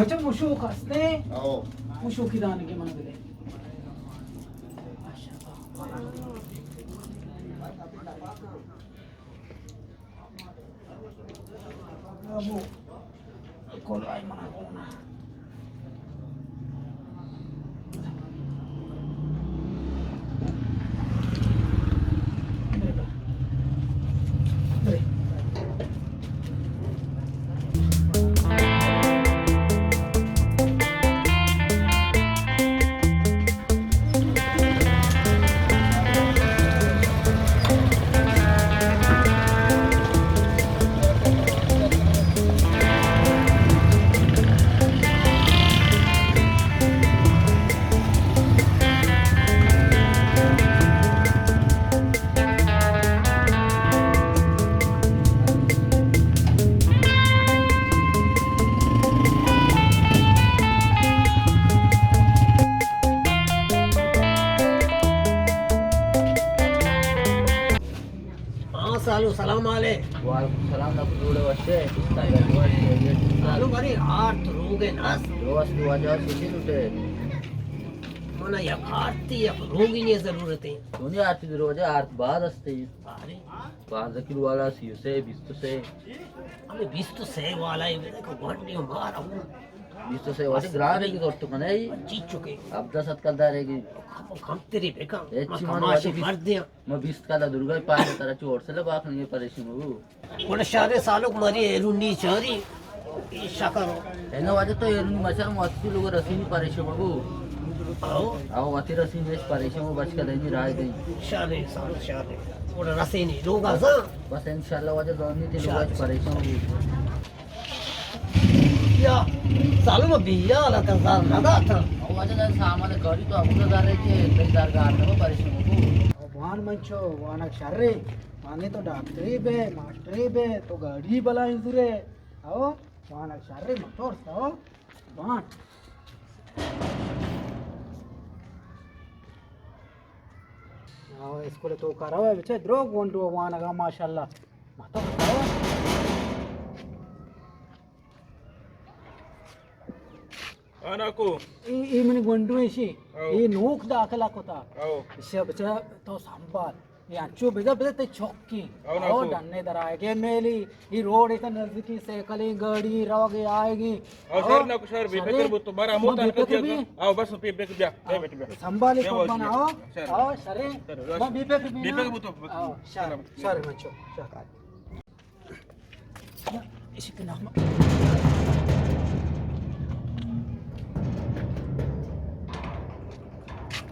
اچھا، مشوک ہستے؟ او۔ مشوکی دانگی من بدے۔ ہاں سالو، سلام علیک۔ وعلیکم السلام، نہ جوڑے وشے۔ سالو بری آرت روگے ناس۔ دوست واجہ سیدھی لوٹے۔ منا یک آرتی یک روگی نے ضرورت ہے۔ تو نہیں آرتی روجہ آرت بعد ہستے۔ ارے۔ پانزدہ کلو والا، سی و سے، بیست و سے۔ ہمیں بیست و سے والا ہے، میرے کو گونڈی مار ہوں۔ بیست و سے والی گران رہے گی، تو تو کنے ہی۔ چیز چکے۔ اب دس ہتھ کل دارے گی۔ کم، کم تیری بکا۔ اے ما چی مان کماشی والی بیست، مرد ہیں۔ ما بیست کل درگا پاس ترا چوڑ سے لبا کھنگے پریشان ہو۔ گڑا شارے سالک مری ایرونی چاری، ای شکر ہو۔ اینا واجہ تو ایرونی مچار موتی لوگ رسینی پریشان ہو۔ آؤ۔ آؤ، واتی رسینی اس پریشان ہو، بچ کر دینی رائے دیں۔ شارے سالک شارے۔ گڑا رسینی لوگ آزا۔ بس انشاءاللہ واجہ زانی تے لوگ آج پریشان ہو۔ یا سالو ما بیال اتاں، زر نہ داتاں۔ او واجہ دار سامان گاڑی تو ابو دار ہے کہ تئی زر گار نہ پریشان ہو۔ وان منچو، وانگ شرے، وانگے تو ڈاکٹری بے، ماسٹری بے، تو گاڑی بلائیں زورے۔ او وانگ شرے متور سو، وان۔ او اسکول تو کرو بچے، دروگ گونڈو وانگا ماشاءاللہ۔ متور سو۔ آ ناکو۔ ای، ای منی گونڈو ایشی۔ او۔ ای نوک داخلہ کتا۔ او۔ ایشی بچہ تو سنبھال۔ ای انچو بزا بزا تے چوکی۔ او ناکو۔ او ڈنے در آئے گے میلی۔ ای روڈ ایتا نزدیکی سائیکلیں گاڑی روگے آئے گی۔ او شر ناکو شر، بے فکر بو تو مارا موت بے فکر بی۔ او بس بے فکر بیا۔ اے بیٹھ بیا۔ سنبھالی بیا کو بنا او۔ شر۔ او شر۔ شر۔ ما بے فکر بی بے فکر بو تو۔ او شر۔ شر مچو۔ شر۔ ایشی کہ نام۔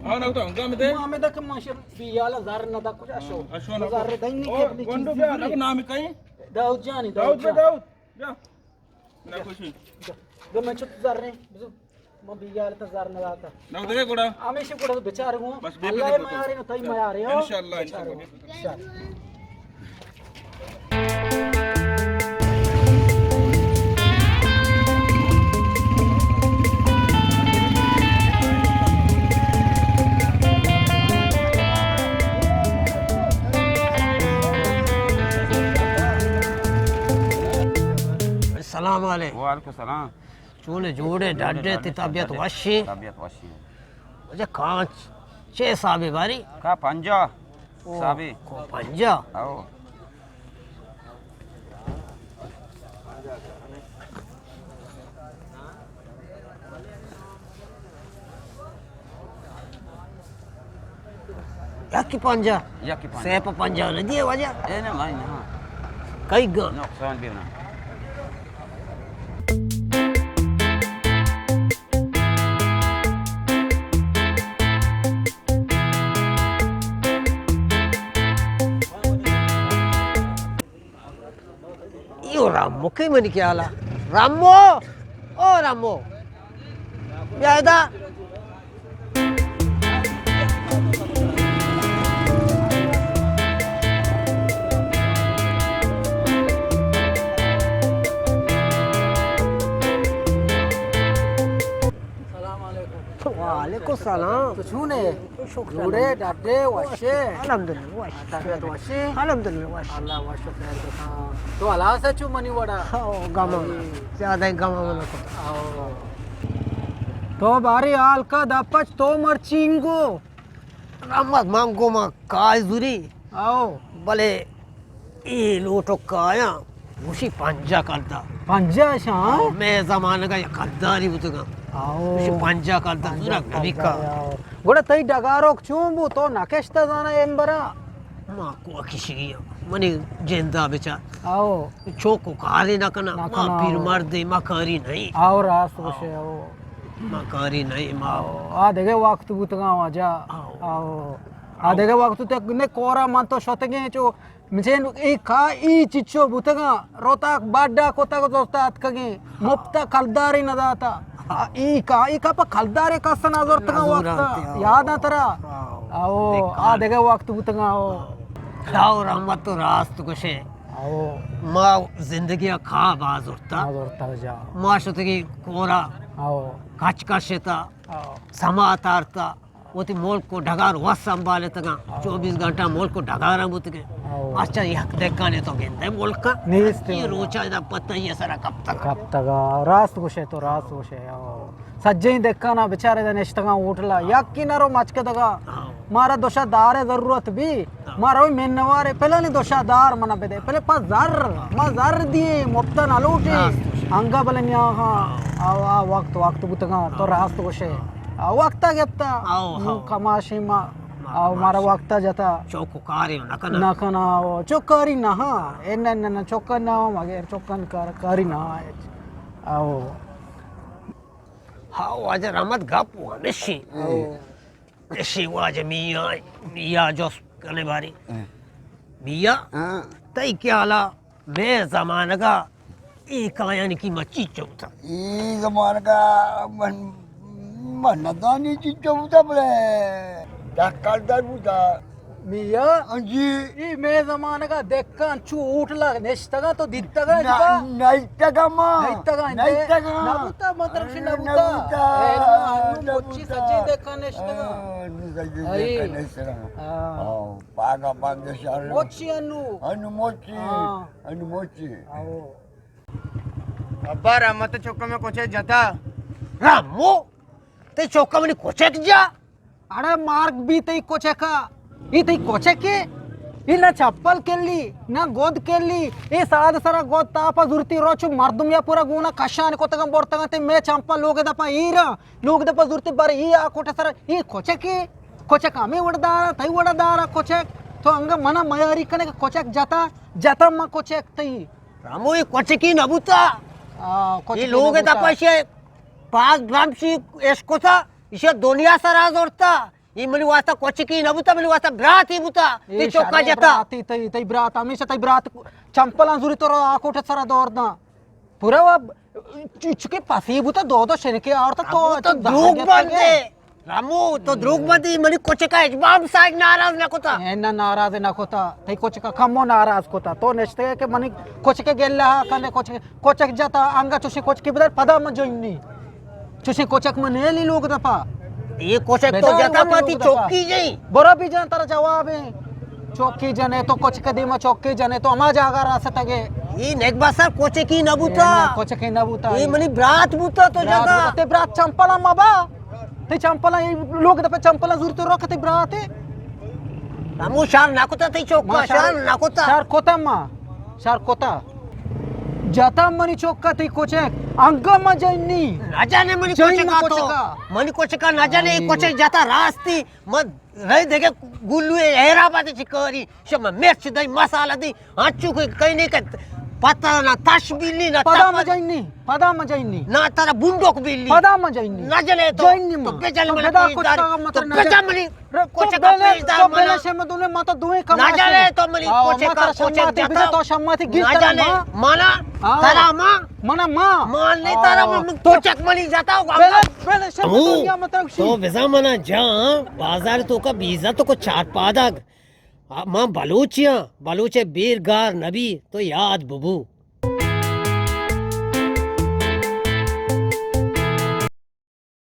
آ نہ تو ہنگام دے۔ ما ہمیں دک ماشر بیال زر نہ دا کجا شو۔ اشو نہ زر دنگی او کے اپنی گونڈو چیزی بیا، نہ نام کئی؟ داؤد جانی، داؤد داؤد بے جان۔ داؤد۔ بیا۔ نہ کچھ۔ دو میں چت زر رہے۔ ما بیال تا زر نہ داتا۔ نہ دے گڑا۔ ہمیشہ گڑا بچار گوں۔ بس بے اللہ فکر میارے نہ تئی میارے ہو۔ انشاءاللہ، انشاءاللہ۔ السلام علیکم۔ وعلیکم السلام۔ چون جوڑے، ڈڈے، تی طبیعت وشی؟ طبیعت وشی۔ اچھا، کانچ چے حسابے باری؟ کا پنجاہ او، حسابے۔ کو پنجاہ؟ او۔ یکی پنجاہ؟ یکی پنجاہ۔ سئے پہ پنجاہ نہ دیئے واجہ؟ اے نہ، لائی نہ، ہاں۔ کئی گا؟ نقصان بی نہ۔ ایو رامو کئی منی خیالا۔ رامو! او رامو! بیا ادا۔ السلام علیکم۔ وعلیکم کو سلام۔ تو چون ئے؟ شکر جوڑ ئے، الحمدللہ۔ ڈڈ ئے، وش ئے؟ الحمدللہ، وش۔ طبیعت وش ئے؟ الحمدللہ، وش۔ اللہ وش و خیر بکن۔ تو ہلاس ئے چو منی وڑا؟ او، گما۔ زیادہ گما منا کو۔ او۔ تو باری حال کا دپچ تو مرچینگو۔ رحمت، من گو ما کائے زوری۔ او۔ بلے اے لوٹو کایاں، گوشی پنجاہ کلدار۔ پنجاہ شاں؟ مئے زمانگا یک کلداری بوتگاں۔ آؤ۔ گوشی پنجاہ کلدار، پنجاہ زورگ نبی کلدار، کا۔ آؤ۔ گڑا تئی ڈگاروک چون بو؟ تو نکشتہ زانا امبرا؟ ما کو کشگی، منی جندا بچار۔ آؤ۔ چوکو کاری نہ کنا، نہ ما کنا، پیر آؤ۔ مردے، ما کاری نہیں۔ آؤ، راست گوشے، آؤ۔ ما کاری نہیں، ما۔ آؤ۔ آ دگہ وقت بوتگاں واجہ۔ آؤ۔ آؤ۔ آ دگہ وقت تے نے کورا من تو شتگیں چو مچین ای کا ای چچو بوتگاں، روتاک باڈا کتگ زرتا اتکگیں، مپتا کلدارے نہ داتا۔ آ، ای کا، ای کا پہ کلدارے کس نہ زرتگاں وقتا۔ یاد آ ترا؟ آؤ۔ آؤ، آ دگہ وقت بوتگاں، آؤ۔ آؤ، رحمت تو راست گوشے۔ آؤ۔ ما زندگی کا باز زرتا۔ باز زرتا جا۔ ما شتگی کورا۔ آؤ۔ کچ کشتا۔ آؤ۔ سما تارتا۔ وتی ملک و ڈگار وت سنبھالتگاں، چوبیس گھنٹہ ملک و ڈگاراں بوتگیں۔ او۔ اچھا، یک دکانے تو گندے ملک نیست۔ یہ روچا ادا پتہ یہ سرا کپتگ۔ کپتگا، راست گوشے تو، راست گوشے۔ او۔ سجیں دکانا بچارے دا نشتگاں ہوٹلا، یک کی نرو مچکدگا۔ ہاں۔ مارا دوشا دارے ضرورت بھی، ہاں۔ مارا وی منوارے، پہلے نی دوشا دار منا بدے، پہلے پا زر، ما زر دیے، مفتا نہ لوٹے۔ راست گوشے۔ انگا بلے نیا ہاں، ہاں۔ آ، آ وقت، وقت بوتگاں، تو ہاں۔ راست گوشے۔ ہاں۔ آ وقتا گپتا، آؤ، نوں ہاں۔ کماشیں ما، ما آؤ، کماش۔ مارا وقتا جتا۔ چوک و کارے نہ کنا۔ نہ کنا، آؤ۔ چوک کاری نہ ہاں۔ اے نہ، نہ، نہ، چوک نہ ہاں، مگر چوک کار، کاری نہ ہاں۔ آؤ۔ ہاں، واجہ رحمت گپ و ہمیشی۔ آؤ۔ اشی واجہ میاں، میاں جست کنے باری۔ ہاں۔ میاں، ہاں۔ تئی خیالا مئے زمانگا اے کایانی قیمت چیچو بوتا؟ اے زمانگا من، من ندانی چیچو بوتا بلے۔ دہ کلدار بوتا۔ میاں؟ ہاں جی۔ اے مئے زمانگا دکان چو ہوٹلا نشتگا تو دیتگا نہ، اجبا؟ نہ دیتگا ما۔ نہ دیتگا انت؟ نہ دیتگا۔ نہ بوتا، مطلب شی نہ بوتا۔ نہ بوتا۔ اے نہ، نہ مچی بوتا۔ سجے دکان نشتگا۔ ہاں، نو سجے اے۔ دکان نشتگا۔ ہاں۔ ہاں، پاگا بند شار۔ مچی انو۔ انو مچی۔ ہاں۔ انو مچی۔ آؤ۔ ابا، رحمت چکا مئے کچک جتا۔ رامو، تئی چکا منی کچک جا؟ اڑے مارگ بی تئی کچکا۔ اے تئی کچکے؟ اے نہ چپل کلی، نہ گد کلی۔ اے ساد سرا گد تاپا زورتی روچ مردم یا پورا گونا کشان کتگاں برتگاں تے مئے چمپا لوگ دپا ایرا۔ لوگ دپا زورتی بر اے آ کوٹے سرا۔ اے کچکے؟ کچک ہمے وڑ دارا، تئی وڑ دارا کچک۔ تو انگا منا میاری کنے کہ کچک جتا، جتا ما کچک تئی۔ رامو، اے کچکی نہ بوتا۔ آ، کچکی اے لوگ نہ بوتا۔ دپا شے پاک ڈرم شی اشکتا، ایشی دنیا سرا زورتا۔ اے منی واسطہ کچکی نہ بوتا، منی واسطہ براتی بوتا۔ اے تئی چکا شریں جتا۔ براتی، تئی، تئی برات، ہمیشہ تئی برات چمپلاں زوری تو را آ کوٹے سرا دور داں۔ پورا وا چ-، چکے پسی بوتا، دو دو شنکے آورتا تو۔ ابو تو چ-، دروگ زہر بندے۔ رامو، تو دروگ بندے، منی کچکا اچ بام ساگ ناراض نہ کتا۔ اے نہ ناراض نہ کتا، تئی کچکا کمو ناراض کتا۔ تو نشتے کہ منی کچکے گلہ کنے کچکے، کچک جتا، انگا چوشیں کچکے بدار، پدا من جنی۔ چوشیں کچک من نیلی لوگ دپا۔ اے کچک تو بدار جتا وتی ماتی لوگ دپا۔ چوکی جئی۔ برو بی جان ترا جواب ایں۔ چوکی جنے تو کچک دیما چوکی جنے تو ہما جاگا راستگے۔ اے نگبا سر کچکی نہ بوتا۔ اے نہ کچکی نہ بوتا۔ اے منی برات بوتا تو برات جتا۔ بوتا۔ تے برات چمپلا مبا۔ تے چمپلا اے لوگ دپا چمپلا زورتے رو کتے براتے۔ ہمو شر نہ کتا تئی چوکا، ما شر، شر نہ کتا۔ شر کتا ما۔ شر کتا۔ جتا منی چوکا تئی کچک، انگا ما جنی۔ نہ جنے منی جنی کچکا تو۔ کچکا۔ منی کچکا نہ جنے، آئی۔ کچک جتا راستی۔ من رہی دیکھے گلو حیرآباد چکاری، شما مرچ دئی، مسالہ دئی، انچو کہ کئی نہیں کہ پتہ نہ تش بیلی، نہ پدا تپا۔ ما جنی، پدا ما جنی۔ نہ ترا بندوق بیلی۔ پدا ما جنی۔ نہ جنے تو۔ جنی تو ما۔ بجل تو من بدا پیش کچھ دار۔ کاغذ مت تو نہ بجل جن۔ منی۔ رے، تو کچک بلے، پیش دار تو بلے منا۔ شے میں دونے ما تو دوئیں کما نہ جنے تو منی آ، کچک ما ترا کچک شماتی جتا۔ بجے تو شماتی گیتا نہ جنے ما۔ منا، آ۔ ترا ما۔ منا ما۔ ما نہیں ترا آ۔ ما تو کچک منی جتا ہوگا۔ بلے، بلے شے میں او، دنیا میں ترا تو بزا منا جان، بازار تو کا بیزا تو کو چار پادگ۔ آ، ما بلوچیاں، بلوچ بیر گار نبی تو یاد ببو۔